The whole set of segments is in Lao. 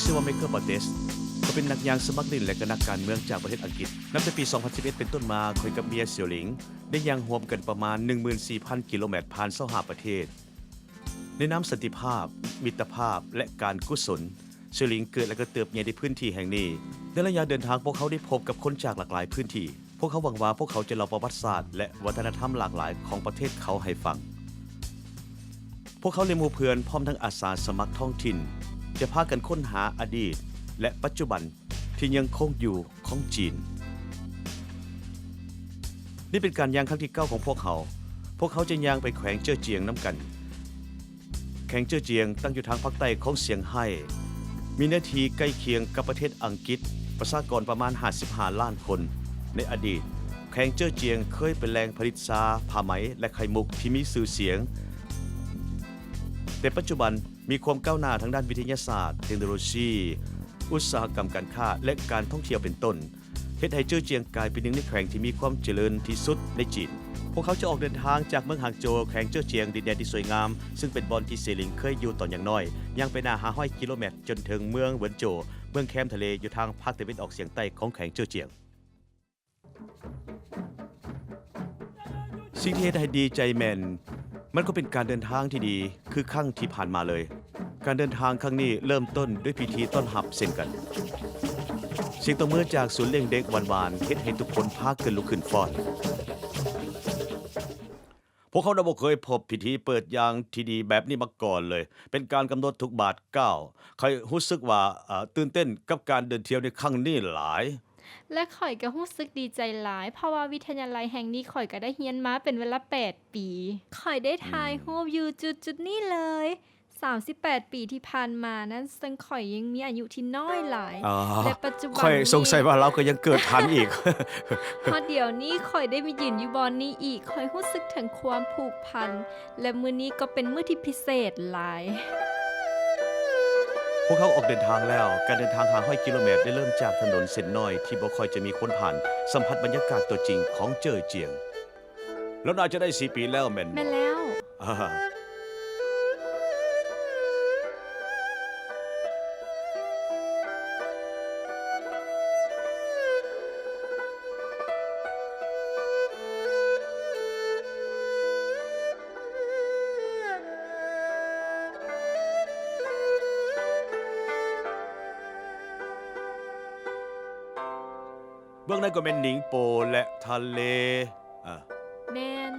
ຊື່ວ່າ Michael Bates ເຂົາເປັນນັກຍ່າງສະໝັກຫຼິ້ນ ແລະ ກໍນັກການເມືອງຈາກປະເທດອັງກິດ. ນັບແຕ່ປີສອງພັນສິບເອັດເປັນຕົ້ນມາ, ຂ້ອຍກັບເມຍ Seo Ling ໄດ້ຍ່າງຮ່ວມກັນປະມານ ໜຶ່ງໝື່ນສີ່ພັນກິໂລແມັດ ຜ່ານຊາວຫ້າປະເທດ. ໃນນາມສັນຕິພາບ, ມິດຕະພາບ ແລະ ການກຸສົນ, Seo Ling ເກີດ ແລະ ກໍເຕີບໃຫຍ່ໃນພື້ນທີ່ແຫ່ງນີ້. ໃນໄລຍະເດີນທາງ, ພວກເຮົາໄດ້ພົບກັບຄົນຈາກຫຼາກຫຼາຍພື້ນທີ່. ພວກເຮົາຫວັງວ່າພວກເຂົາຈະເລົ່າປະຫວັດສາດ ແລະ ວັດທະນະທຳຫຼາກຫຼາຍຂອງປະເທດເຂົາໃຫ້ຟັງ. ພວກເຂົາ ແລະ ໝູ່ເພື່ອນ ພ້ອມທັງອາສາສະໝັກທ້ອງຖິ່ນ ຈະພາກັນຄົ້ນຫາອະດີດ ແລະ ປັດຈຸບັນທີ່ຍັງຄົງຢູ່ຂອງຈີນ. ນີ້ເປັນການຍ່າງຄັ້ງທີເກົ້າຂອງພວກເຮົາ. ພວກເຮົາຈະຍ່າງໄປແຂວງເຈີ້ຽງນຳກັນ. ແຂວງເຈີ້ຽງຕັ້ງຢູ່ທາງພາກໃຕ້ຂອງຊຽງໄຮ້, ມີເນື້ອທີ່ໃກ້ຄຽງກັບປະເທດອັງກິດ, ປະຊາກອນປະມານຫ້າສິບຫ້າລ້ານຄົນ. ໃນອະດີດ, ແຂວງເຈີ້ຽງເຄີຍເປັນແຫຼ່ງຜະລິດຊາ, ຜ້າໄໝ ແລະ ໄຂ່ມຸກທີ່ມີຊື່ສຽງ, ແຕ່ປັດຈຸບັນມີຄວາມກ້າວໜ້າທາງດ້ານວິທະຍາສາດ, ເຕັກໂນໂລຢີ, ອຸດສາຫະກຳການຄ້າ ແລະ ການທ່ອງທ່ຽວເປັນຕົ້ນ. ເຮັດໃຫ້ເຈີ້ຽງກາຍເປັນໜຶ່ງໃນແຂວງທີ່ມີຄວາມຈະເລີນທີ່ສຸດໃນຈີນ. ພວກເຂົາຈະອອກເດີນທາງຈາກເມືອງຫາງໂຈວ, ແຂວງເຈີ້ຽງ, ດິນແດນທີ່ສວຍງາມ, ຊຶ່ງເປັນບ່ອນທີ່ເຊລິງເຄີຍຢູ່ຕອນຍັງນ້ອຍ, ຍ່າງໄປໜ້າຫ້າຮ້ອຍກິໂລແມັດ ຈົນເຖິງເມືອງເຫວີນໂຈວ, ເມືອງແຄມທະເລຢູ່ທາງພາກຕາເວັນອອກສຽງໃຕ້ຂອງແຂວງເຈີ້ຽງ. ສິ່ງທີ່ເຮັດໃຫ້ດີໃຈແມ່ນ ມັນກໍເປັນການເດີນທາງທີ່ດີຄືຄັ້ງທີ່ຜ່ານມາເລີຍ. ການເດີນທາງຄັ້ງນີ້ເລີ່ມຕົ້ນດ້ວຍພິທີຕ້ອນຮັບເຊັ່ນກັນ. ສຽງຕົບມືຈາກສູນລ້ຽງເດັກຫວານໆ ເຮັດໃຫ້ທຸກຄົນພາກັນລຸກຂຶ້ນຟ້ອນ. ພວກເຮົານະບໍ່ເຄີຍພົບພິທີເປີດຢ່າງທີ່ດີແບບນີ້ມາກ່ອນເລີຍ. ເປັນການກຳນົດທຸກບາດກ້າວ. ຂ້ອຍຮູ້ສຶກວ່າ ເອີ ຕື່ນເຕັ້ນກັບການເດີນທ່ຽວໃນຄັ້ງນີ້ຫຼາຍ. ແລະ ຂ້ອຍກໍຮູ້ສຶກດີໃຈຫຼາຍ ເພາະວ່າວິທະຍາໄລແຫ່ງນີ້ຂ້ອຍກໍໄດ້ຮຽນມາເປັນເວລາແປດປີ. ຂ້ອຍໄດ້ຖ່າຍ ອືມ ຮູບຢູ່ຈຸດໆນີ້ເລີຍ ສາມສິບແປດປີທີ່ຜ່ານມານັ້ນ, ເຊິ່ງຂ້ອຍຍັງມີອາຍຸທີ່ນ້ອຍຫຼາຍ. ອໍ ແລະ ປັດຈຸບັນນີ້ ຂ້ອຍສົງໄສວ່າລາວກໍຍັງເກີດທັນອີກ. ຮອດດຽວນີ້ຂ້ອຍໄດ້ມາຢືນຢູ່ບ່ອນນີ້ອີກ, ຂ້ອຍຮູ້ສຶກເຖິງຄວາມຜູກພັນ ແລະ ມື້ນີ້ກໍເປັນມື້ທີ່ພິເສດຫຼາຍ. ພວກເຮົາອອກເດີນທາງແລ້ວ. ການເດີນທາງຫ້າຮ້ອຍກິໂລແມັດໄດ້ເລີ່ມຈາກຖະໜົນເສັ້ນນ້ອຍທີ່ບໍ່ຄ່ອຍຈະມີຄົນຜ່ານ, ສຳຜັດບັນຍາກາດຕົວຈິງຂອງເຈີ້ອຈຽງ. ລາວໜ້າຈະໄດ້ສີ່ປີແລ້ວແມ່ນບໍ່? ແມ່ນແລ້ວ. ເບື້ອງໃນກໍແມ່ນໜິງໂປ ແລະ ທະເລ. ອາ ແມ່ນ.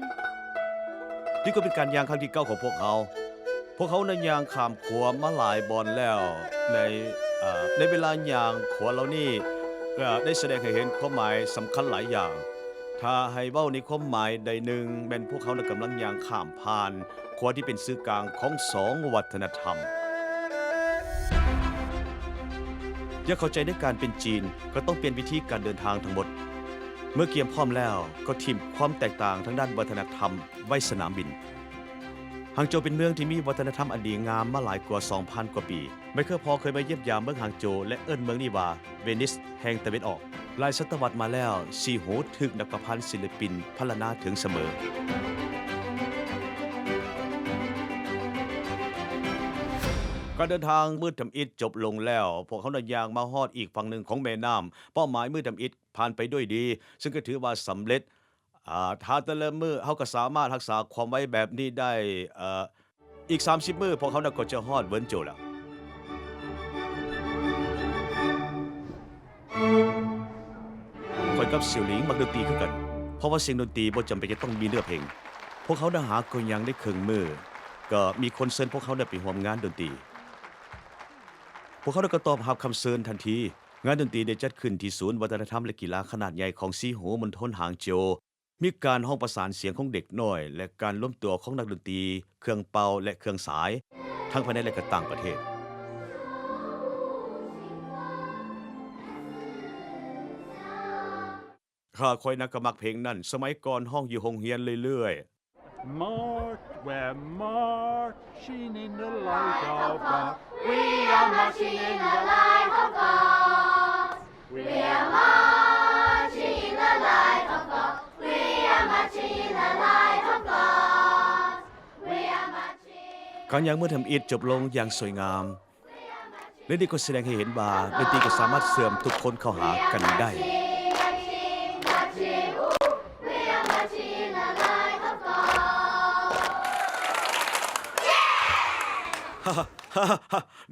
ນີ້ກໍເປັນການຍ່າງຄັ້ງທີເກົ້າຂອງພວກເຮົາ. ພວກເຮົາໄດ້ຍ່າງຂ້າມຂົວມາຫຼາຍບ່ອນແລ້ວ. ໃນ ເອີ ໃນເວລາຍ່າງຂົວເຫຼົ່ານີ້ ກໍໄດ້ສະແດງໃຫ້ເຫັນຄວາມໝາຍສຳຄັນຫຼາຍຢ່າງ. ຖ້າໃຫ້ເວົ້າໃນຄວາມໝາຍໃດໜຶ່ງ, ແມ່ນພວກເຮົານັ້ນກຳລັງຍ່າງຂ້າມຜ່ານຂົວທີ່ເປັນສື່ກາງຂອງສອງວັດທະນະທຳ. ຢາກເຂົ້າໃຈໃນການເປັນຈີນ, ກໍຕ້ອງປ່ຽນວິທີການເດີນທາງທັງໝົດ. ເມື່ອກຽມພ້ອມແລ້ວ, ກໍຖິ້ມຄວາມແຕກຕ່າງທາງດ້ານວັດທະນະທຳໄວ້ສະໜາມບິນ. ຫາງໂຈວເປັນເມືອງທີ່ມີວັດທະນະທຳອັນດີງາມມາຫຼາຍກວ່າສອງພັນກວ່າປີ. ໄມເຄິລ ພໍເຄີຍມາຢ້ຽມຢາມເມືອງຫາງໂຈວ ແລະ ເອີ້ນເມືອງນີ້ວ່າ ເວນິສແຫ່ງຕາເວັນອອກ. ຫຼາຍສະຕະວັດມາແລ້ວ, ຊີໂຫຖືກນັກປະພັນ, ສິນລະປິນພັນລະນາເຖິງສະເໝີ. ການເດີນທາງມື້ທຳອິດຈົບລົງແລ້ວ. ພວກເຮົາໄດ້ຍ່າງມາຮອດອີກຝັ່ງໜຶ່ງຂອງແມ່ນ້ຳ. ເປົ້າໝາຍມື້ທຳອິດຜ່ານໄປດ້ວຍດີ, ເຊິ່ງກໍຖືວ່າສຳເລັດ. ອາ ຖ້າແຕ່ລະມື້ເຮົາກໍສາມາດຮັກສາຄວາມໄວແບບນີ້ໄດ້, ເອີ ອີກສາມສິບມື້ພວກເຮົານັ້ນກໍຈະຮອດເຫວີນໂຈວແລ້ວ. ຂ້ອຍກັບເຊວລິງມັກດົນຕີຄືກັນ, ເພາະວ່າສຽງດົນຕີບໍ່ຈຳເປັນຈະຕ້ອງມີເນື້ອເພງ. ພວກເຮົາໄດ້ຫາກໍຍັງໄດ້ເຄິ່ງມື້, ກໍມີຄົນເຊີນພວກເຮົາໄດ້ໄປຮ່ວມງານດົນຕີ. ພວກເຮົາໄດ້ກໍຕອບຮັບຄຳເຊີນທັນທີ. ງານດົນຕີໄດ້ຈັດຂຶ້ນທີ່ສູນວັດທະນະທຳ ແລະ ກິລາຂະໜາດໃຫຍ່ຂອງຊີໂຫ ມົນທົນຫາງໂຈວ. ມີການຮ້ອງປະສານສຽງຂອງເດັກນ້ອຍ ແລະ ການລວມຕົວຂອງນັກດົນຕີ, ເຄື່ອງເປົ່າ ແລະ ເຄື່ອງສາຍ, ທັງພາຍໃນ ແລະ ກໍຕ່າງປະເທດ. ຂ້າຂ້ອຍນະກໍມັກເພງນັ້ນ, ສະໄໝກ່ອນຮ້ອງຢູ່ໂຮງຮຽນເລື້ອຍໆ. March, we're marching in the light of God. We are marching in the light of God. We are marching in the light of God. We are marching in the light of God. We are marching. ການຍ່າງມື້ທຳອິດຈົບລົງຢ່າງສວຍງາມ. ແລະນີ້ກໍສະແດງໃຫ້ເຫັນວ່າດົນຕີກໍສາມາດເຊື່ອມທຸກຄົນເຂົ້າຫາກັນໄດ້.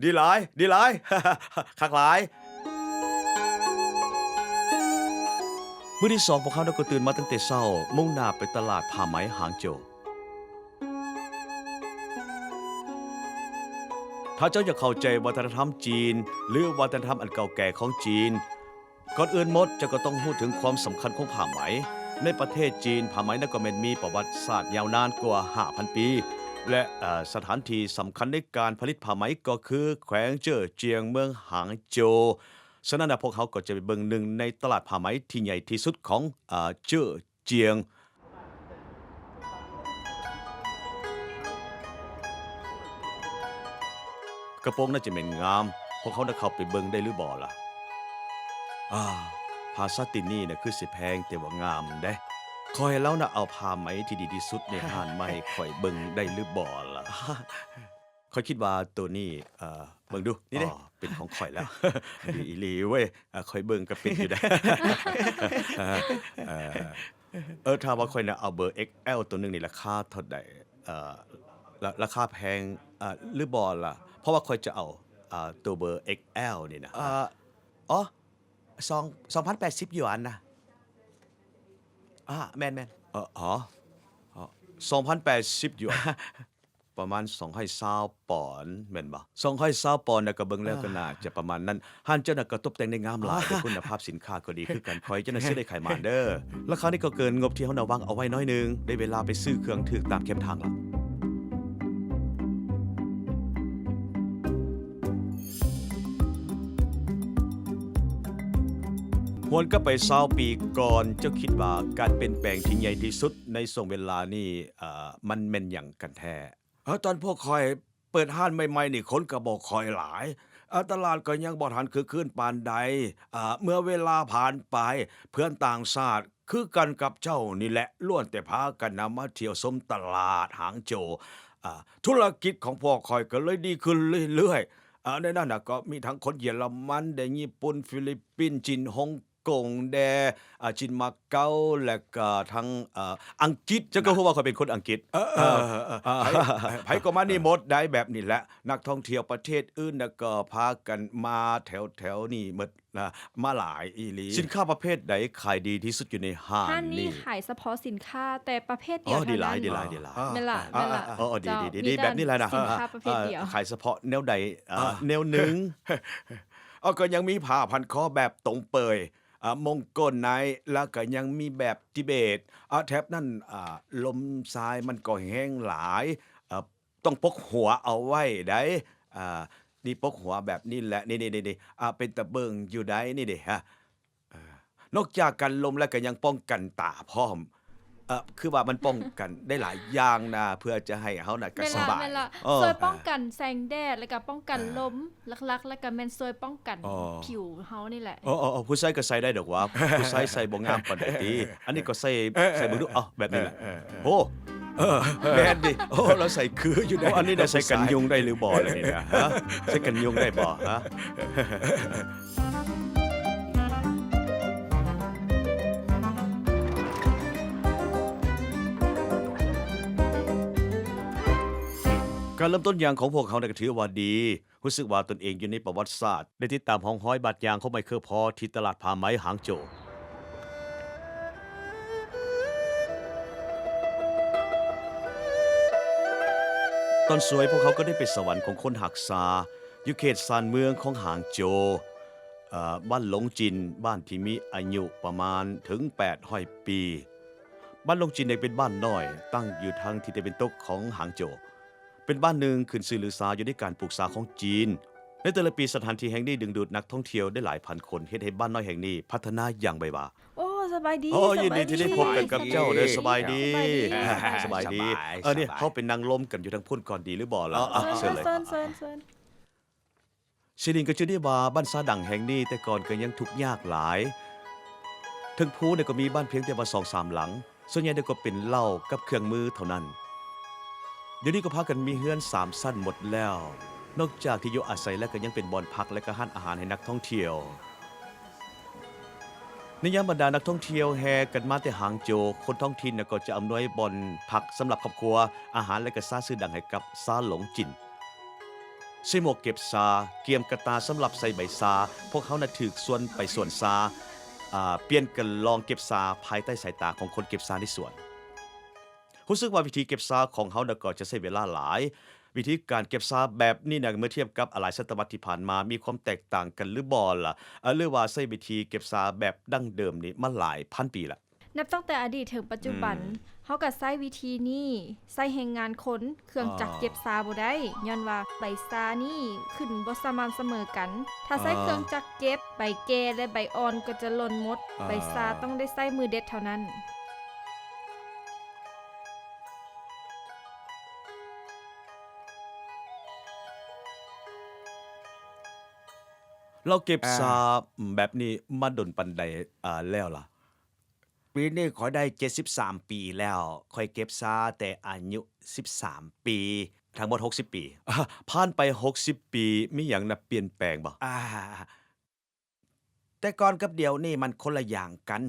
ດີຫຼາຍ ດີຫຼາຍ ຄັກຫຼາຍ. ມື້ທີສອງ ພວກເຮົານັ້ນກໍຕື່ນມາຕັ້ງແຕ່ເຊົ້າ ມຸ່ງໜ້າໄປຕະຫຼາດຜ້າໄໝຫາງໂຈວ. ຖ້າເຈົ້າຢາກເຂົ້າໃຈວັດທະນະທຳຈີນ ຫຼື ວັດທະນະທຳອັນເກົ່າແກ່ຂອງຈີນ, ກ່ອນອື່ນໝົດເຈົ້າກໍຕ້ອງຮູ້ເຖິງຄວາມສຳຄັນຂອງຜ້າໄໝ. ໃນປະເທດຈີນ, ຜ້າໄໝນັ້ນກໍແມ່ນມີປະຫວັດສາດຍາວນານກວ່າຫ້າພັນປີ ແລະ ເອີ ສະຖານທີ່ສຳຄັນໃນການຜະລິດຜ້າໄໝກໍຄືແຂວງເຈີ້ອຈຽງ ເມືອງຫາງໂຈວ. ສະນັ້ນນະ ພວກເຮົາກໍຈະໄປເບິ່ງໜຶ່ງໃນຕະຫຼາດຜ້າໄໝທີ່ໃຫຍ່ທີ່ສຸດຂອງ ເອີ ເຈີ້ອ ຈຽງ. ກະໂປງໜ້າຈະແມ່ນງາມ, ພວກເຮົານະເຂົ້າໄປເບິ່ງໄດ້ຫຼືບໍ່ລະ? ອາ ຜ້າຊາຕິນນີ້ນະຄືຊິແພງ ແຕ່ວ່າງາມເດ້. ຂ້ອຍເຮົານະເອົາຜ້າໄໝທີ່ດີທີ່ສຸດໃນຮ້ານມາໃຫ້ຂ້ອຍເບິ່ງໄດ້ຫຼືບໍ່ລະ? ຂ້ອຍຄິດວ່າໂຕນີ້ ເອີ ເບິ່ງດູ ນີ້ເດ້ ອໍ ເປັນຂອງຂ້ອຍແລ້ວ. ດີອີ່ຫຼີເວີຍ ເອີ ຂ້ອຍເບິ່ງກໍເປັນຢູ່ໄດ໋. ເອີ ເອີ ຖ້າວ່າຂ້ອຍນະເອົາເບີ ເອັກແອລ ໂຕໜຶ່ງນີ້ລາຄາເທົ່າໃດ? ເອີ ລາ ລາຄາແພງ ເອີ ຫຼືບໍ່ລະ? ເພາະວ່າຂ້ອຍຈະເອົາ ເອີ ໂຕເບີ ເອັກແອລ ນີ້ນະ. ເອີ ອໍ ສອງ ສອງພັນແປດສິບຢວນນະ. ອາ ແມ່ນໆ. ເອີ ອໍ ສອງພັນແປດສິບຢວນ. ປະມານສອງຮ້ອຍຊາວປອນແມ່ນບໍ່? ສອງຮ້ອຍຊາວປອນນະ ກໍເບິ່ງແລ້ວກໍໜ້າຈະປະມານນັ້ນ. ຮ້ານເຈົ້ານະກໍຕົບແຕ່ງໄດ້ງາມຫຼາຍເດ້, ຄຸນນະພາບສິນຄ້າກໍດີຄືກັນ. ຂ້ອຍເຈົ້ານະຊື້ໄດ້ຂາຍໝານເດີ. ລາຄານີ້ກໍເກີນງົບທີ່ເຮົານະວາງເອົາໄວ້ໜ້ອຍໜຶ່ງ. ໄດ້ເວລາໄປຊື້ເຄື່ອງຖືກຕາມແຄມທາງລະ. ຫວນກັບໄປຊາວປີກ່ອນ, ເຈົ້າຄິດວ່າການປ່ຽນແປງທີ່ໃຫຍ່ທີ່ສຸດໃນຊ່ວງເວລານີ້ ເອີ ມັນແມ່ນຫຍັງກັນແທ້? ເອີ ຕອນພວກຂ້ອຍເປີດຮ້ານໃໝ່ໆນີ້ ຄົນກໍບໍ່ຄ່ອຍຫຼາຍ, ເອີ ຕະຫຼາດກໍຍັງບໍ່ທັນຄຶກຄື້ນປານໃດ. ເອີ ເມື່ອເວລາຜ່ານໄປ, ເພື່ອນຕ່າງຊາດຄືກັນກັບເຈົ້ານີ້ແຫຼະ ລ້ວນແຕ່ພາກັນນຳມາທ່ຽວຊົມຕະຫຼາດຫາງໂຈວ. ເອີ ທຸລະກິດຂອງພວກຂ້ອຍກໍເລີຍດີຂຶ້ນເລື້ອຍໆ. ເອີ ໃນນັ້ນນະ ກໍມີທັງຄົນເຢຍລະມັນແດ່, ຍີ່ປຸ່ນ, ຟີລິບປິນ, ຈີນ, ຮົງ ກົງແດ່ ອາ ຈີນມາເກົາ ແລະກະທັງ ເອີ ອັງກິດ. ເຈົ້າກໍຮູ້ວ່າຂ້ອຍເປັນຄົນອັງກິດ. ເອີ ເອີ ເອີ ເອີ ໃຜ ໃຜກໍມານີ້ໝົດໄດ໋. ແບບນີ້ແຫຼະ ນັກທ່ອງທ່ຽວປະເທດອື່ນນະກໍພາກັນມາແຖວໆນີ້ໝົດນະ, ມາຫຼາຍອີ່ຫຼີ. ສິນຄ້າປະເພດໃດຂາຍດີທີ່ສຸດຢູ່ໃນຮ້ານນີ້? ຮ້ານນີ້ຂາຍສະເພາະສິນຄ້າແຕ່ປະເພດດຽວເທົ່ານັ້ນ. ອໍ ດີຫຼາຍ ດີຫຼາຍ ດີຫຼາຍ. ອໍ ແມ່ນລະ ອໍ ແມ່ນລະ. ອໍ ດີ ເຈົ້າ ດີ ມີແຕ່ ດີ ແບບນີ້ແຫຼະນະ. ສິນຄ້າປະເພດດຽວ. ເອີ ຂາຍສະເພາະແນວໃດ ເອີ ອ່າ ແນວໜຶ່ງ? ອໍ ກໍຍັງມີຜ້າພັນຄໍແບບຕົງເປີຍ ອ່າ ມົງໂກນໄນ ແລ້ວກໍຍັງມີແບບທິເບດ. ອ່າ ແຖບນັ້ນ ອ່າ ລົມຊາຍມັນກໍແຮງຫຼາຍ ເອີ ຕ້ອງປົກຫົວເອົາໄວ້ໃດ໋. ອ່າ ນີ້ປົກຫົວແບບນີ້ແຫຼະ ນີ້ໆໆ ອ່າ ເປັນຕາເບິ່ງຢູ່ໃດ໋ ນີ້ເດ ຮະ. ເອີ ນອກຈາກກັນລົມແລ້ວກໍຍັງປ້ອງກັນຕາພ້ອມ. ເອີ ຄືວ່າມັນປ້ອງກັນໄດ້ຫຼາຍຢ່າງນະ ເພື່ອຈະໃຫ້ເຮົານະກໍສະບາຍ. ແມ່ນລະ ແມ່ນລະ. ເອີ ຊ່ວຍປ້ອງກັນແສງແດດ ແລ້ວກໍປ້ອງກັນລົມ. ເອີ ຫຼັກໆ ແລ້ວກໍແມ່ນຊ່ວຍປ້ອງກັນ ອໍ ຜິວເຮົານີ້ແຫຼະ. ເອີ ເອີ ເອີ ຜູ້ຊາຍກໍໃສ່ໄດ້ດອກຫວາ ຜູ້ຊາຍໃສ່ບໍ່ງາມປານໃດຕິ. ອັນນີ້ກໍໃສ່ ເອີ ໃສ່ເບິ່ງດູ. ເອົາ ແບບນີ້ແຫຼະ. ເອີ ເອີ ເອີ ໂອ້ ເອີ ແມ່ນດິ. ໂອ້ ລາວໃສ່ຄືຢູ່ເດ້. ໂອ້ ອັນນີ້ນະໃສ່ກັນຍຸງໄດ້ຫຼືບໍ່ລະນີ້ນະ? ຮະ ໃສ່ກັນຍຸງໄດ້ບໍ່? ຮະ. ການເລີ່ມຕົ້ນຢ່າງຂອງພວກເຮົານະກໍຖືວ່າດີ. ຮູ້ສຶກວ່າຕົນເອງຢູ່ໃນປະຫວັດສາດ ໄດ້ຕິດຕາມຮ່ອງຮອຍບາດຍ່າງຂອງໄມເຄິລ ພອລ ທີ່ຕະຫຼາດຜ້າໄໝຫາງໂຈວ. ຕອນສວຍພວກເຮົາກໍໄດ້ໄປສະຫວັນຂອງຄົນຮັກສາ ຢູ່ເຂດຊານເມືອງຂອງຫາງໂຈວ. ເອີ ບ້ານຫຼົງຈິນ, ບ້ານທີ່ມີອາຍຸປະມານເຖິງແປດຮ້ອຍປີ. ບ້ານຫຼົງຈິນນີ້ເປັນບ້ານນ້ອຍ ຕັ້ງຢູ່ທາງທິດຕາເວັນຕົກຂອງຫາງໂຈວ. ເປັນບ້ານໜຶ່ງຂຶ້ນຊື່ລືຊາຢູ່ໃນການປູກສາຂອງຈີນ. ໃນແຕ່ລະປີ, ສະຖານທີ່ແຫ່ງນີ້ດຶງດູດນັກທ່ອງທ່ຽວໄດ້ຫຼາຍພັນຄົນ, ເຮັດໃຫ້ບ້ານນ້ອຍແຫ່ງນີ້ພັດທະນາຢ່າງໄວວາ. ໂອ້ ສະບາຍດີ. ໂອ້ ຍິນດີທີ່ໄດ້ພົບກັນກັບເຈົ້າເດີ. ສະບາຍດີ. ສະບາຍດີ. ເອີ ນີ້ເຮົາໄປນັ່ງລົມກັນຢູ່ທາງພຸ້ນກ່ອນດີຫຼືບໍ່ລະ? ເຊີນເລີຍ. ເຊີນ, ເຊີນ, ເຊີນ. ຊິລິນກໍຈື່ໄດ້ວ່າບ້ານຊາດັງແຫ່ງນີ້ແຕ່ກ່ອນກໍຍັງທຸກຍາກຫຼາຍ. ເທິງພູນີ້ກໍມີບ້ານພຽງແຕ່ວ່າສອງສາມຫຼັງ, ສ່ວນໃຫຍ່ແລ້ວກໍເປັນເລົ້າກັບເຄື່ອງມືເທົ່ານັ້ນ. ດຽວນີ້ກໍພາກັນມີເຮືອນສາມຊັ້ນໝົດແລ້ວ. ນອກຈາກທີ່ຢູ່ອາໄສແລ້ວ ກໍຍັງເປັນບ່ອນພັກ ແລະ ກໍຮ້ານອາຫານໃຫ້ນັກທ່ອງທ່ຽວ. ໃນຍາມບັນດານັກທ່ອງທ່ຽວແຫ່ກັນມາແຕ່ຫາງໂຈວ, ຄົນທ້ອງຖິ່ນກໍຈະອຳນວຍບ່ອນພັກສຳລັບຄອບຄົວ, ອາຫານ ແລະ ກໍຊາຊື່ດັງໃຫ້ກັບຊາຫຼົງຈິນ. ໃສ່ໝວກເກັບຊາ, ກຽມກະຕ່າສຳລັບໃສ່ໃບຊາ, ພວກເຮົານະຖືກຊວນໄປສວນຊາ, ອາ, ປ່ຽນກັນລອງເກັບຊາພາຍໃຕ້ສາຍຕາຂອງຄົນເກັບຊາໃນສວນ. ຮູ້ສຶກວ່າວິທີເກັບຊາຂອງເຮົານະກໍຈະໃຊ້ເວລາຫຼາຍ. ວິທີການເກັບຊາແບບນີ້ນະ ເມື່ອທຽບກັບຫຼາຍສະຕະວັດທີ່ຜ່ານມາ ມີຄວາມແຕກຕ່າງກັນຫຼືບໍ່ລະ? ເອີ ຫຼືວ່າໃຊ້ວິທີເກັບຊາແບບດັ້ງເດີມນີ້ມາຫຼາຍພັນປີລະ? ນັບຕັ້ງແຕ່ອະດີດເຖິງປັດຈຸບັນ, ອືມ ເຮົາກໍໃຊ້ວິທີນີ້ ໃຊ້ແຮງງານຄົນ, ເຄື່ອງຈັກເກັບຊາບໍ່ໄດ້, ຍ້ອນວ່າໃບຊານີ້ຂຶ້ນບໍ່ສະໝ່ຳສະເໝີກັນ. ຖ້າໃຊ້ເຄື່ອງຈັກເກັບ, ໃບແກ່ ແລະ ໃບອ່ອນກໍຈະຫຼົ່ນໝົດ. ໃບຊາຕ້ອງໄດ້ໃຊ້ມືເດັດເທົ່ານັ້ນ. ລາວເກັບຊາແບບນີ້ມາດົນປານໃດແລ້ວລະ? ປີນີ້ຂ້ອຍໄດ້ເຈັດສິບສາມປີແລ້ວ. ຂ້ອຍເກັບຊາແຕ່ອາຍຸສິບສາມປີ, ທັງໝົດຫົກສິບປີ. ຜ່ານໄປຫົກສິບປີ ມີຫຍັງນະປ່ຽນແປງບໍ່? ອາ ແຕ່ກ່ອນກັບດຽວນີ້ມັນຄົນລະຢ່າງກັນ.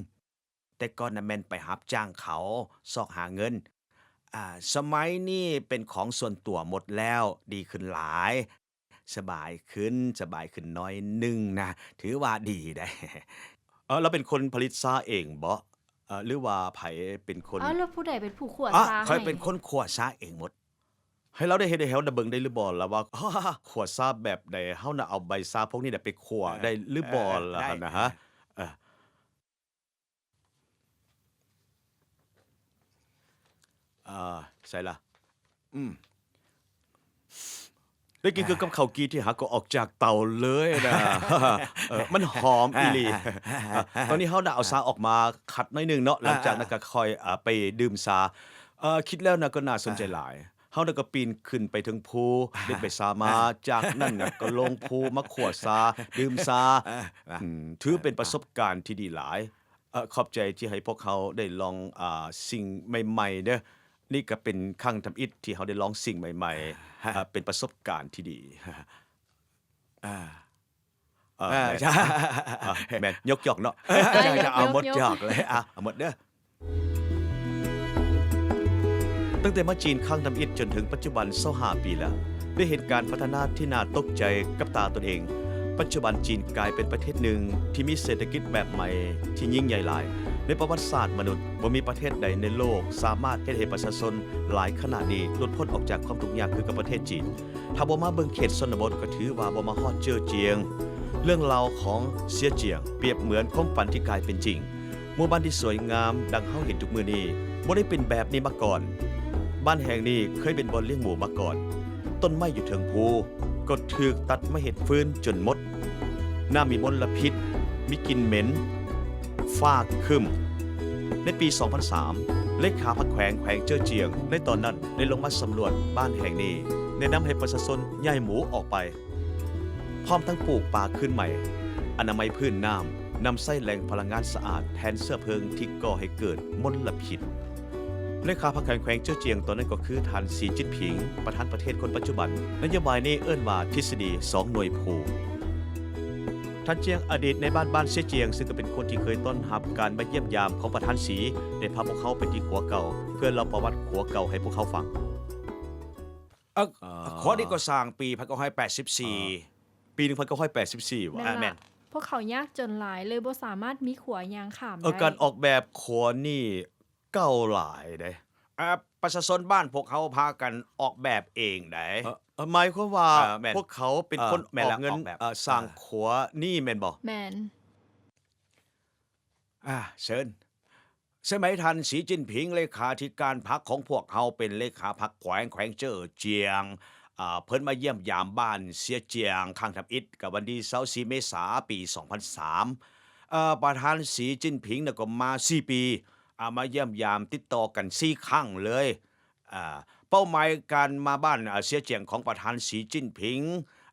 ແຕ່ກ່ອນນະແມ່ນໄປຮັບຈ້າງເຂົາຊອກຫາເງິນ. ອາ ສະໄໝນີ້ເປັນຂອງສ່ວນຕົວໝົດແລ້ວ, ດີຂຶ້ນຫຼາຍ. ສະບາຍຂຶ້ນ, ສະບາຍຂຶ້ນໜ້ອຍໜຶ່ງນະ, ຖືວ່າດີໄດ໋. ເອີ ລາວເປັນຄົນຜະລິດຊາເອງບໍ? ເອີ ຫຼືວ່າໃຜເປັນຄົນ ເອີ ແລ້ວຜູ້ໃດເປັນຜູ້ຂົ້ວຊາໃຫ້? ຂ້ອຍເປັນຄົນຂົ້ວຊາເອງໝົດ. ໃຫ້ລາວໄດ້ເຮັດໃຫ້ເຮົານະເບິ່ງໄດ້ຫຼືບໍ່ລະວ່າ ຂົ້ວຊາແບບໃດ? ເຮົານະເອົາໃບຊາພວກນີ້ນະໄປຂົ້ວໄດ້ຫຼືບໍ່ລະຫັ້ນນະ? ເອີ ອາ ໃສລະ? ອືມ ໄດ້ກິນຄືກັບເຂົ້າກີ່ທີ່ຫາກໍອອກຈາກເຕົາເລີຍນະ. ເອີ ມັນຫອມອີ່ຫຼີ. ອາ ຕອນນີ້ເຮົານະເອົາຊາອອກມາຂັດໜ້ອຍໜຶ່ງເນາະ, ຫຼັງຈາກນັ້ນກໍຄ່ອຍ ອາ ໄປດື່ມຊາ. ເອີ ຄິດແລ້ວນະກໍໜ້າສົນໃຈຫຼາຍ. ເຮົານະກໍປີນຂຶ້ນໄປເທິງພູ, ເດັດໃບຊາມາ, ຈາກນັ້ນນະກໍລົງພູມາຂົ້ວຊາ, ດື່ມຊາ. ອາ ອືມ ຖືເປັນປະສົບການທີ່ດີຫຼາຍ. ເອີ ຂອບໃຈທີ່ໃຫ້ພວກເຮົາໄດ້ລອງ ອາ ສິ່ງໃໝ່ໆເດີ. ນີ້ກໍເປັນຄັ້ງທຳອິດທີ່ເຮົາໄດ້ລອງສິ່ງໃໝ່ໆ. ອາ ເປັນປະສົບການທີ່ດີ. ອາ ເອີ ອາ ແມ່ນ ເອີ ແມ່ນ ຍົກຢອກເນາະ. ເອີ ເອົາໝົດ ຍົກ ຢອກເລີຍ. ອາ ເອົາໝົດເດີ. ຕັ້ງແຕ່ມາຈີນຄັ້ງທຳອິດຈົນເຖິງປັດຈຸບັນຊາວຫ້າປີແລ້ວ, ໄດ້ເຫັນການພັດທະນາທີ່ໜ້າຕົກໃຈກັບຕາຕົນເອງ. ປັດຈຸບັນຈີນກາຍເປັນປະເທດໜຶ່ງທີ່ມີເສດຖະກິດແບບໃໝ່ທີ່ຍິ່ງໃຫຍ່ຫຼາຍ. ໃນປະຫວັດສາດມະນຸດ, ບໍ່ມີປະເທດໃດໃນໂລກສາມາດເຮັດໃຫ້ປະຊາຊົນຫຼາຍຂະໜາດນີ້ຫຼຸດພົ້ນອອກຈາກຄວາມທຸກຍາກຄືກັບປະເທດຈີນ. ຖ້າບໍ່ມາເບິ່ງເຂດຊົນນະບົດ ກໍຖືວ່າບໍ່ມາຮອດເຈີຈຽງ. ເລື່ອງລາວຂອງເຊຍຈຽງ ປຽບເໝືອນຄວາມຝັນທີ່ກາຍເປັນຈິງ. ໝູ່ບ້ານທີ່ສວຍງາມດັ່ງເຮົາເຫັນທຸກມື້ນີ້ ບໍ່ໄດ້ເປັນແບບນີ້ມາກ່ອນ. ບ້ານແຫ່ງນີ້ເຄີຍເປັນບ່ອນລ້ຽງໝູມາກ່ອນ. ຕົ້ນໄມ້ຢູ່ເທິງພູກໍຖືກຕັດມາເຮັດຟືນຈົນໝົດ. ນ້ຳມີມົນລະພິດ, ມີກິ່ນເໝັນ, ຟ້າຄຶ້ມ. ໃນປີສອງພັນສາມ ເລຂາພັກແຂວງ ແຂວງເຈີຈຽງໃນຕອນນັ້ນ ໄດ້ລົງມາສຳຫຼວດບ້ານແຫ່ງນີ້, ແນະນຳໃຫ້ປະຊາຊົນຍ້າຍໝູອອກໄປ, ພ້ອມທັງປູກປ່າຄືນໃໝ່, ອະນາໄມພື້ນນ້ຳ, ນຳໃຊ້ແຫຼ່ງພະລັງງານສະອາດແທນເຊື້ອເພີງທີ່ກໍ່ໃຫ້ເກີດມົນລະພິດ. ເລຂາພັກແຂວງ ແຂວງເຈີຈຽງຕອນນັ້ນກໍຄືທ່ານ ສີຈິ້ນຜິງ ປະທານປະເທດຄົນປັດຈຸບັນ. ນະໂຍບາຍນີ້ເອີ້ນວ່າທິດສະດີສອງໜ່ວຍພູ. ທ່ານຈຽງ ອະດີດນາຍບ້ານບ້ານເຊຍຈຽງ ຊຶ່ງກໍເປັນຄົນທີ່ເຄີຍຕ້ອນຮັບການມາຢ້ຽມຢາມຂອງປະທານສີ ໄດ້ພາພວກເຮົາໄປທີ່ຂົວເກົ່າ ເພື່ອເລົ່າປະຫວັດຂົວເກົ່າໃຫ້ພວກເຮົາຟັງ. ເອີ ເອີ ຂົວນີ້ກໍສ້າງປີໜຶ່ງພັນເກົ້າຮ້ອຍແປດສິບສີ່. ເອີ ປີໜຶ່ງພັນເກົ້າຮ້ອຍແປດສິບສີ່ຫວາ? ແມ່ນລະ. ອ່າ ແມ່ນ. ພວກເຂົາຍາກຈົນຫຼາຍ ເລີຍບໍ່ສາມາດມີຂົວຍ່າງຂ້າມໄດ້. ເອີ ການອອກແບບຂົວນີ້ກ້າວຫຼາຍເດ້. ອ່າ ປະຊາຊົນບ້ານພວກເຮົາພາກັນອອກແບບເອງໃດ໋. ເອີ ເອີ ໝາຍຄວາມວ່າ ເອີ ແມ່ນ ພວກເຂົາເປັນຄົນ ເອີ ອອກເງິນ ແມ່ນລະ ອອກແບບ ເອີ ສ້າງ ເອີ ຂົວນີ້ແມ່ນບໍ່? ແມ່ນ. ອ່າ ເຊີນ. ສະໄໝທ່ານ ສີຈິ້ນຜິງ ເລຂາທິການພັກຂອງພວກເຮົາ ເປັນເລຂາພັກແຂວງ ແຂວງເຈີຈຽງ ອາ ເພິ່ນມາຢ້ຽມຢາມບ້ານເຊຍຈຽງຄັ້ງທຳອິດ ກະວັນທີຊາວສີ່ເມສາ ປີສອງພັນສາມ. ອາ ປະທານສີຈິ້ນຜິງນະກໍມາສີ່ປີ ອາ ມາຢ້ຽມຢາມຕິດຕໍ່ກັນສີ່ຄັ້ງເລີຍ. ອາ ເປົ້າໝາຍການມາບ້ານ ອາ ເຊຍຈຽງຂອງປະທານສີຈິ້ນຜິງ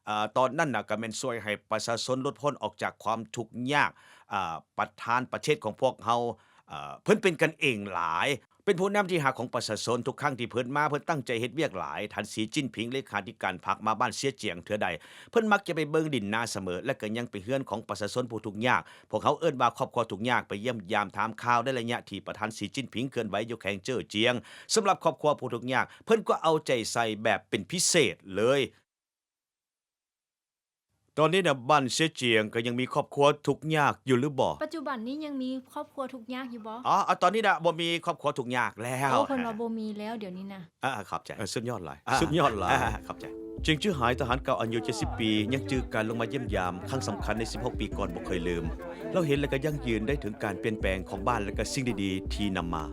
ອາ ຕອນນັ້ນນະ ກະແມ່ນຊ່ວຍໃຫ້ປະຊາຊົນຫຼຸດພົ້ນອອກຈາກຄວາມທຸກຍາກ. ອາ ປະທານປະເທດຂອງພວກເຮົາ ເອີ ເພິ່ນເປັນກັນເອງຫຼາຍ, ເປັນຜູ້ນຳທີ່ຮັກຂອງປະຊາຊົນ. ທຸກຄັ້ງທີ່ເພິ່ນມາ, ເພິ່ນຕັ້ງໃຈເຮັດວຽກຫຼາຍ. ທ່ານ ສີຈິ້ນຜິງ ເລຂາທິການພັກ ມາບ້ານເຊຍຈຽງເທື່ອໃດ, ເພິ່ນມັກຈະໄປເບິ່ງດິນນາສະເໝີ ແລະ ກໍຍັງໄປເຮືອນຂອງປະຊາຊົນຜູ້ທຸກຍາກ. ພວກເຮົາເອີ້ນວ່າຄອບຄົວທຸກຍາກ, ໄປຢ້ຽມຢາມຖາມຂ່າວໃນໄລຍະທີ່ປະທານສີຈິ້ນຜິງເຄື່ອນໄຫວຢູ່ແຂວງເຈີ້ອຈຽງ. ສຳລັບຄອບຄົວຜູ້ທຸກຍາກ, ເພິ່ນກໍເອົາໃຈໃສ່ແບບເປັນພິເສດເລີຍ. ຕອນນີ້ນະ ບ້ານເຊຍຈຽງກໍຍັງມີຄອບຄົວທຸກຍາກຢູ່ຫຼືບໍ່? ປັດຈຸບັນນີ້ຍັງມີຄອບຄົວທຸກຍາກຢູ່ບໍ່? ອໍ ຕອນນີ້ນະ ບໍ່ມີຄອບຄົວທຸກຍາກແລ້ວ. ໂອ້ ເພິ່ນວ່າບໍ່ມີແລ້ວດຽວນີ້ນະ. ອາ ຂອບໃຈ. ເອີ ສຸດຍອດຫຼາຍ ອາ ສຸດຍອດຫຼາຍ. ອາ ຂອບໃຈ. ຈຽງຈື່ຫາຍ ທະຫານເກົ່າອາຍຸເຈັດສິບປີ ຍັງຈື່ການລົງມາຢ້ຽມຢາມຄັ້ງສຳຄັນໃນສິບຫົກປີກ່ອນບໍ່ເຄີຍລືມ. ລາວເຫັນ ແລະ ກໍຢັ້ງຢືນໄດ້ເຖິງການປ່ຽນແປງຂອງບ້ານ ແລະ ກໍສິ່ງດີໆທີ່ນຳມາ.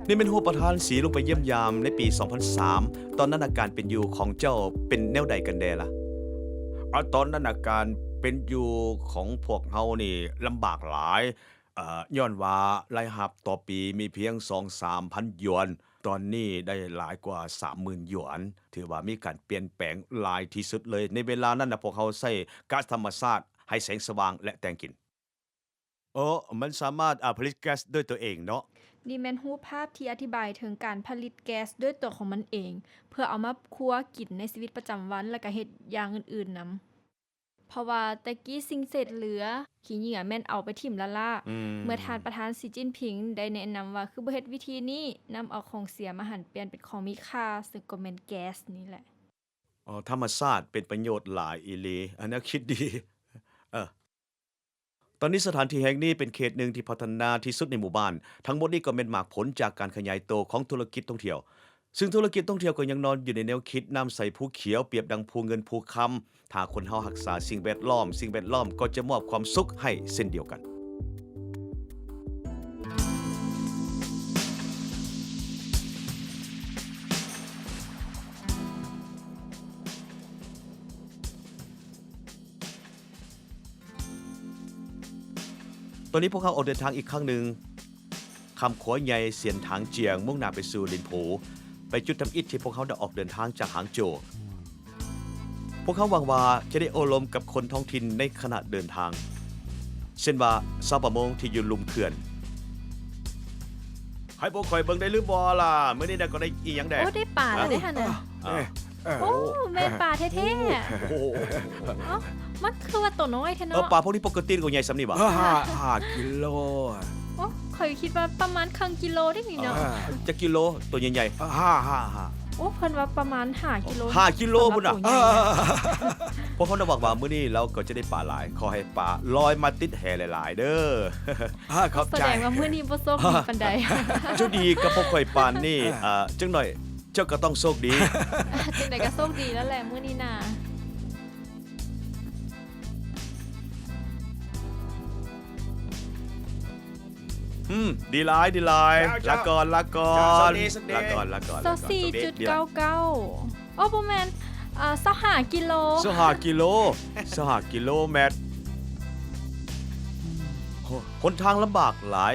ນີ້ແມ່ນຮູບປະທານສີລົງໄປຢ້ຽມຢາມໃນປີສອງພັນສາມ. ຕອນນັ້ນອາການເປັນຢູ່ຂອງເຈົ້າເປັນແນວໃດກັນແດ່ລະ? ອາ ຕອນນັ້ນອາການເປັນຢູ່ຂອງພວກເຮົານີ້ລຳບາກຫຼາຍ, ເອີ ຍ້ອນວ່າລາຍຮັບຕໍ່ປີມີພຽງສອງສາມພັນຢວນ, ຕອນນີ້ໄດ້ຫຼາຍກວ່າສາມໝື່ນຢວນ, ຖືວ່າມີການປ່ຽນແປງຫຼາຍທີ່ສຸດເລີຍ. ໃນເວລານັ້ນນະ ພວກເຮົາໃຊ້ກາສທຳມະຊາດໃຫ້ແສງສະຫວ່າງ ແລະ ແຕ່ງກິນ. ເອີ ມັນສາມາດ ອາ ຜະລິດແກັສດ້ວຍຕົວເອງເນາະ. ນີ້ແມ່ນຮູບພາບທີ່ອະທິບາຍເຖິງການຜະລິດແກັສດ້ວຍຕົວຂອງມັນເອງ ເພື່ອເອົາມາຄົວກິນໃນຊີວິດປະຈຳວັນ ແລະ ກະເຮັດຢ່າງອື່ນໆນຳ. ເພາະວ່າແຕ່ກີ້ສິ່ງເສດເຫຼືອ ຂີ້ເຫຍື້ອແມ່ນເອົາໄປຖິ້ມລ້າໆ. ອືມ ເມື່ອທ່ານປະທານສີຈິ້ນຜິງໄດ້ແນະນຳວ່າ ຄືບໍ່ເຮັດວິທີນີ້ ນຳເອົາຂອງເສຍມາຫັນປ່ຽນເປັນຂອງມີຄ່າ ເຊິ່ງກໍແມ່ນແກັສນີ້ແຫຼະ. ອໍ ທຳມະຊາດເປັນປະໂຫຍດຫຼາຍອີ່ຫຼີ. ອາ ແນວຄິດດີ. ເອີ ຕອນນີ້ສະຖານທີ່ແຫ່ງນີ້ເປັນເຂດໜຶ່ງທີ່ພັດທະນາທີ່ສຸດໃນໝູ່ບ້ານ. ທັງໝົດນີ້ກໍແມ່ນໝາກຜົນຈາກການຂະຫຍາຍໂຕຂອງທຸລະກິດທ່ອງທ່ຽວ, ຊຶ່ງທຸລະກິດທ່ອງທ່ຽວກໍຍັງນອນຢູ່ໃນແນວຄິດນ້ຳໃສພູຂຽວ ປຽບດັ່ງພູເງິນພູຄຳ. ຖ້າຄົນເຮົາຮັກສາສິ່ງແວດລ້ອມ, ສິ່ງແວດລ້ອມກໍຈະມອບຄວາມສຸກໃຫ້ເຊັ່ນດຽວກັນ. ຕອນນີ້ພວກເຮົາອອກເດີນທາງອີກຄັ້ງໜຶ່ງ ຂ້າມຂົວໃຫຍ່ຊຽນຖາງຈຽງ ມຸ່ງໜ້າໄປສູ່ລິນໂຜ, ໄປຈຸດທຳອິດທີ່ພວກເຮົາໄດ້ອອກເດີນທາງຈາກຫາງໂຈວ. ພວກເຮົາຫວັງວ່າຈະໄດ້ໂອ້ລົມກັບຄົນທ້ອງຖິ່ນໃນຂະນະເດີນທາງ, ເຊັ່ນວ່າຊາວປະມົງທີ່ຢູ່ລຸ່ມເຂື່ອນ. ໃຫ້ພວກຂ້ອຍເບິ່ງໄດ້ຫຼືບໍ່ລະ? ມື້ນີ້ນະກໍໄດ້ອີ່ຫຍັງແດ່? ໂອ້ ໄດ້ປາແລ້ວເດ້ຫັ້ນນະ. ອ່າ ເອີ ໂອ້ ແມ່ນປາແທ້ໆ. ໂອ້ ເອົ້າ ມັນຄືວ່າໂຕນ້ອຍແທ້ເນາະ. ເອີ ປາພວກນີ້ປົກກະຕິກໍໃຫຍ່ສ່ຳນີ້ຫວາ? ຫ້າ ຫ້າກິໂລ. ໂອ້ ຂ້ອຍຄິດວ່າປະມານເຄິ່ງກິໂລເດ້ນີ້ເນາະ. ຈັກກິໂລ ໂຕໃຫຍ່ໆ? ຫ້າ ຫ້າ ຫ້າ. ໂອ້ ເພິ່ນວ່າປະມານຫ້າກິໂລ. ຫ້າກິໂລພຸ້ນນະ. ພວກເຮົານະຫວັງວ່າມື້ນີ້ລາວກໍຈະໄດ້ປາຫຼາຍ. ຂໍໃຫ້ປາລອຍມາຕິດແຫຫຼາຍໆເດີ. ອາ ຂອບໃຈ. ສະແດງວ່າມື້ນີ້ບໍ່ໂຊກດີປານໃດ. ເຈົ້າດີກັບພວກຂ້ອຍປານນີ້ ເອີ ອາ ຈັກໜ້ອຍເຈົ້າກໍຕ້ອງໂຊກດີ. ຈັ່ງໃດກໍໂຊກດີແລ້ວແຫຼະມື້ນີ້ນະ. ອືມ ດີຫຼາຍ ດີຫຼາຍ. ເຈົ້າ ເຈົ້າ ລາກ່ອນ ລາກ່ອນ. ເຈົ້າ ໂຊກດີ ໂຊກດີ. ລາກ່ອນ ລາກ່ອນ. ຊາວສີ່ຈຸດເກົ້າເກົ້າ. ໂອ້ ບໍ່ແມ່ນ ເອີ ຊາວຫ້າກິໂລ. ຊາວຫ້າກິໂລ ຊາວຫ້າກິໂລແມັດ. ຫົນທາງລຳບາກຫຼາຍ.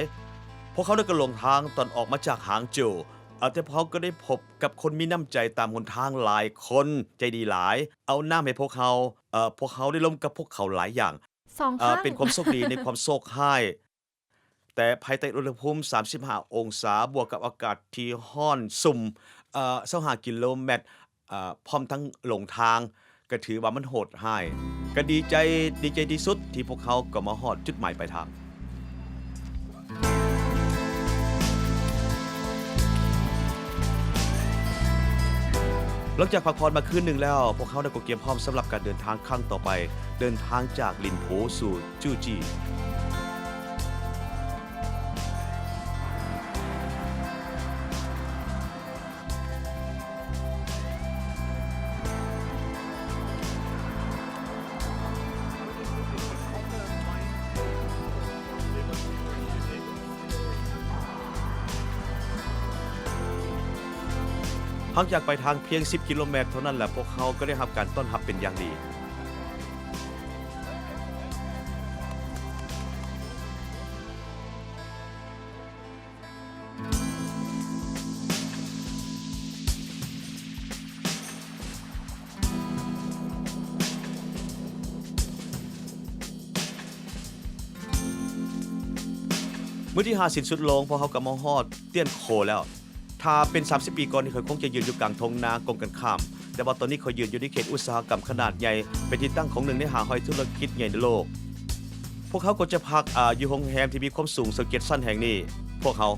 ພວກເຮົາໄດ້ກະຫຼົງທາງຕອນອອກມາຈາກຫາງໂຈວ, ເອີ ແຕ່ພວກເຮົາກໍໄດ້ພົບກັບຄົນມີນ້ຳໃຈຕາມຫົນທາງຫຼາຍຄົນ, ໃຈດີຫຼາຍ, ເອົານ້ຳໃຫ້ພວກເຮົາ. ເອີ ພວກເຮົາໄດ້ລົມກັບພວກເຂົາຫຼາຍຢ່າງ. ສອງຄັ້ງ. ເອີ ເປັນຄວາມໂຊກດີໃນຄວາມໂຊກຮ້າຍ. ແຕ່ພາຍໃຕ້ອຸນຫະພູມສາມສິບຫ້າອົງສາ ບວກກັບອາກາດທີ່ຮ້ອນຊຸ່ມ ເອີ ຊາວຫ້າກິໂລແມັດ ເອີ ພ້ອມທັງຫຼົງທາງ ກໍຖືວ່າມັນໂຫດຮ້າຍ. ກໍດີໃຈ ດີໃຈທີ່ສຸດທີ່ພວກເຮົາກໍມາຮອດຈຸດໝາຍປາຍທາງ. ຫຼັງຈາກພັກຜ່ອນມາຄືນໜຶ່ງແລ້ວ, ພວກເຮົາໄດ້ກໍກຽມພ້ອມສຳລັບການເດີນທາງຄັ້ງຕໍ່ໄປ, ເດີນທາງຈາກລິນໂຜສູ່ຈູຈີ. ຫ່າງຈາກປາຍທາງພຽງສິບກິໂລແມັດເທົ່ານັ້ນແຫຼະ, ພວກເຮົາກໍໄດ້ຮັບການຕ້ອນຮັບເປັນຢ່າງດີ. ເ ມື້ທີຫ້າສິ້ນສຸດລົງ, ພວກເຮົາກໍມາຮອດຕຽນໂຄແລ້ວ. ຖ້າເປັນສາມສິບປີກ່ອນນີ້, ຂ້ອຍຄົງຈະຢືນຢູ່ກາງທົ່ງນາກົງກັນຂ້າມ, ແຕ່ວ່າຕອນນີ້ຂ້ອຍຢືນຢູ່ໃນເຂດອຸດສາຫະກຳຂະໜາດໃຫຍ່, ເປັນທີ່ຕັ້ງຂອງໜຶ່ງໃນຫ້າຮ້ອຍທຸລະກິດໃຫຍ່ໃນໂລກ. ພວກເຮົາກໍຈະພັກ, ອາ, ຢູ່ໂຮງແຮມທີ່ມີຄວາມສູງເຊິ່ງເຈັດຊັ້ນແຫ່ງນີ້. ພວກເຮົາ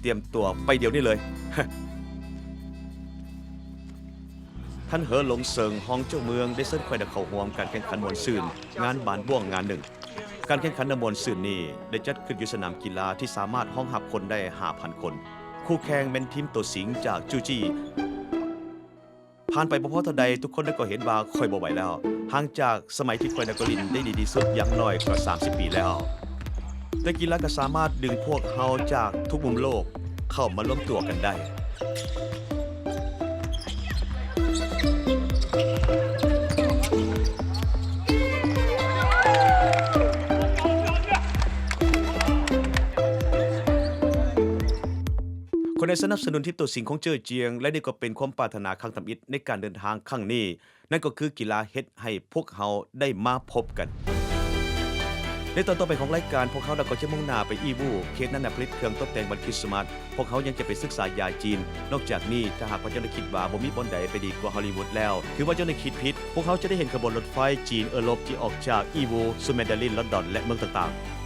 ຕຽມຕົວໄປດຽວນີ້ເລີຍ. ທ່ານ ເຫີ ຫຼົງເສີງ ຮອງເຈົ້າເມືອງ ໄດ້ເຊີນຂ້ອຍໄດ້ເຂົ້າຮ່ວມການແຂ່ງຂັນມ່ວນຊື່ນ ງານບານບ້ວງງານໜຶ່ງ. ການແຂ່ງຂັນອັນມ່ວນຊື່ນນີ້ໄດ້ຈັດຂຶ້ນຢູ່ສະໜາມກິລາທີ່ສາມາດຮອງຮັບຄົນໄດ້ຫ້າພັນຄົນ. ຄູ່ແຂ່ງແມ່ນທີມໂຕສິງຈາກຈູຈີ. ຜ່ານໄປບໍ່ພໍເທົ່າໃດ, ທຸກຄົນກໍເຫັນວ່າຂ້ອຍບໍ່ໄຫວແລ້ວ. ຫ່າງຈາກສະໄໝທີ່ຂ້ອຍໄດ້ກໍຫຼິ້ນໄດ້ດີທີ່ສຸດຢ່າງໜ້ອຍກໍສາມສິບປີແລ້ວ. ແຕ່ກິລາກໍສາມາດດຶງພວກເຮົາຈາກທຸກມຸມໂລກເຂົ້າມາລວມຕົວກັນໄດ້. ຂ້ອຍໄດ້ສະໜັບສະໜູນທີມໂຕສິງຂອງເຈີຈຽງ ແລະ ນີ້ກໍເປັນຄວາມປາດຖະໜາຄັ້ງທຳອິດໃນການເດີນທາງຄັ້ງນີ້, ນັ້ນກໍຄືກິລາເຮັດໃຫ້ພວກເຮົາໄດ້ມາພົບກັນ. ໃນຕອນຕໍ່ໄປຂອງລາຍການ, ພວກເຮົາກໍຈະມຸ່ງໜ້າໄປອີວູ, ເຂດນັ້ນນະຜະລິດເຄື່ອງຕົບແຕ່ງວັນຄຣິສຕະມັດ. ພວກເຮົາຍັງຈະໄປສຶກສາຢາຈີນ. ນອກຈາກນີ້, ຖ້າຫາກວ່າເຈົ້າໄດ້ຄິດວ່າບໍ່ມີບ່ອນໃດໄປດີກວ່າຮອລລີວູດແລ້ວ, ຖືວ່າເຈົ້າໄດ້ຄິດຜິດ. ພວກເຮົາຈະໄດ້ເຫັນຂະບວນລົດໄຟຈີນເອີຣົບທີ່ອອກຈາກອີວູສູ່ແມນດາລິນ, ລອນດອນ ແລະ ເມືອງຕ່າງໆ.